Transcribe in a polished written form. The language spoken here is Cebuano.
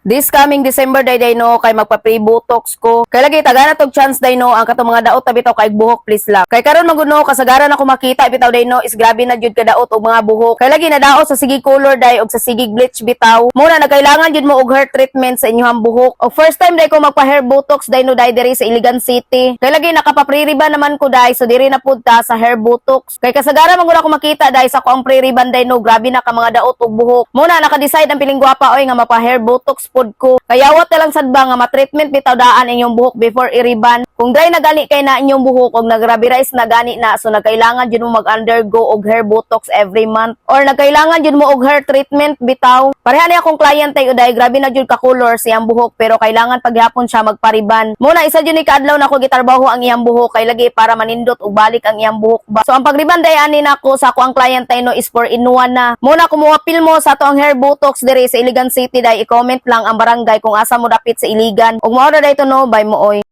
This coming December day day no, kay magpa-pre botox ko. Kay lagi tagana tog chance day no, ang katong mga daot bitaw kay buhok, please lang. Kay karon man gud no, kasagaran ako makita bitaw day no is grabe na jud kadaot og mga buhok. Kay lagi nadaot sa sigig color day og sa sigig bleach bitaw. Muna nagkailangan jud mo og hair treatment sa inyong buhok. Og first time day ko magpa hair botox day no day diri sa Iligan City. Kay lagi nakapa-pre-rebond naman ko day, so diri na pud ta sa hair botox. Kay kasagaran man gud ako makita day sa ako ang pre-rebond day no, grabe na ka mga daot og buhok. Muna naka-decide ang piling gwapa oy nga mapa hair botox pud ko. Kaya wat na lang sad ba nga ma-treatment bitaw daan inyong buhok before i-rebond. Kung dry na gani kay na inyong buhok og nagrabirize na gani na, so nagkailangan jud mo mag-undergo og hair botox every month or nagkailangan jud mo og hair treatment bitaw. Pareha ni akong client ay uday, grabe na jud ka color siyang buhok pero kailangan paghapon siya magpa-rebond. Muna isa jud ni kaadlaw nako gitarbaho ang iyang buhok kay lagi para manindot og balik ang iyang buhok ba. So ang pag-rebond day ani nako sa ako ang client ay no is 4 in 1 na. Muna kung moapil mo sa ato ang hair botox diri sa Iligan City day, i-comment lang ang barangay kung asa mo dapit sa Iligan. Ug mao ra day to no, bye mo oy.